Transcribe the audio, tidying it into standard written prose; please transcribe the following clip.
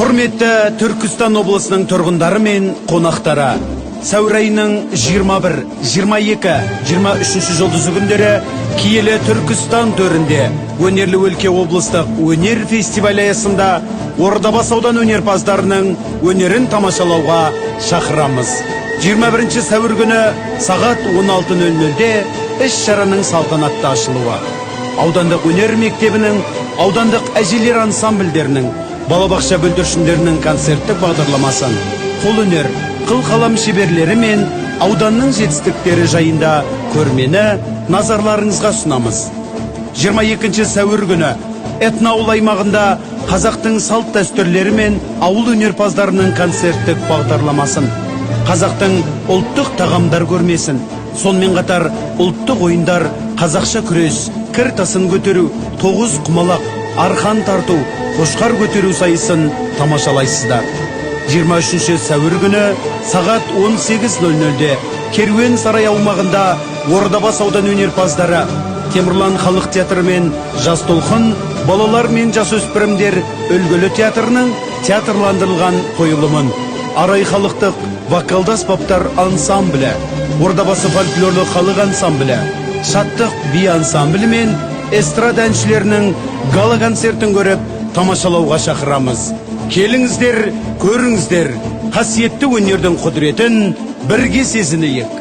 Құрметті Түркістан облысының тұрғындары мен қонақтары, сәуір айының 21, 22, 23 жұлдызы күндері киелі Түркістан төрінде Өнерлі өлке облыстық өнер фестивалі аясында Ордабасы аудан өнерпаздарының өнерін тамашалауға шақырамыз. 21 сәуір күні сағат 16.00-де іс-шараның салтанатты ашылуы. Аудандық өнер мектебінің, аудандық әжелер ансамбльдерінің, балабақша бүлдіршіндерінің концерттік бағдарламасын, қолөнер, қыл қалам шеберлері мен ауданның жетістіктері жайында көрмені назарларыңызға ұсынамыз. 22 сәуір күні этноауыл аймағында қазақтың салт дәстүрлері мен ауыл өнерпаздарының концерттік бағдарламасын, қазақтың ұлттық тағамдар көрмесін, сонымен қатар ұлттық ойындар, қазақша күрес, кір тасын көтеру, тоғыз құмалақ, арқан тарту, қошқар көтеру сайысын тамашалайсыздар. 23 сәуір күні сағат 18.00-де Керуен сарай аумағында Ордабасы аудан өнерпаздары, Темірлан халық театры мен Жас толқын балалар мен жасөспірімдер үлгілі театрының театрландырылған қойылымын, Арай халықтық вокалды аспаптар ансамблі, Ордабасы фольклорлық халық ансамблі, Шаттық би ансамблі мен эстрада әншілерінің гала концертін көріп тамашалауға шақырамыз. Келіңіздер, көріңіздер, қасиетті өнердің құдіретін бірге сезінейік.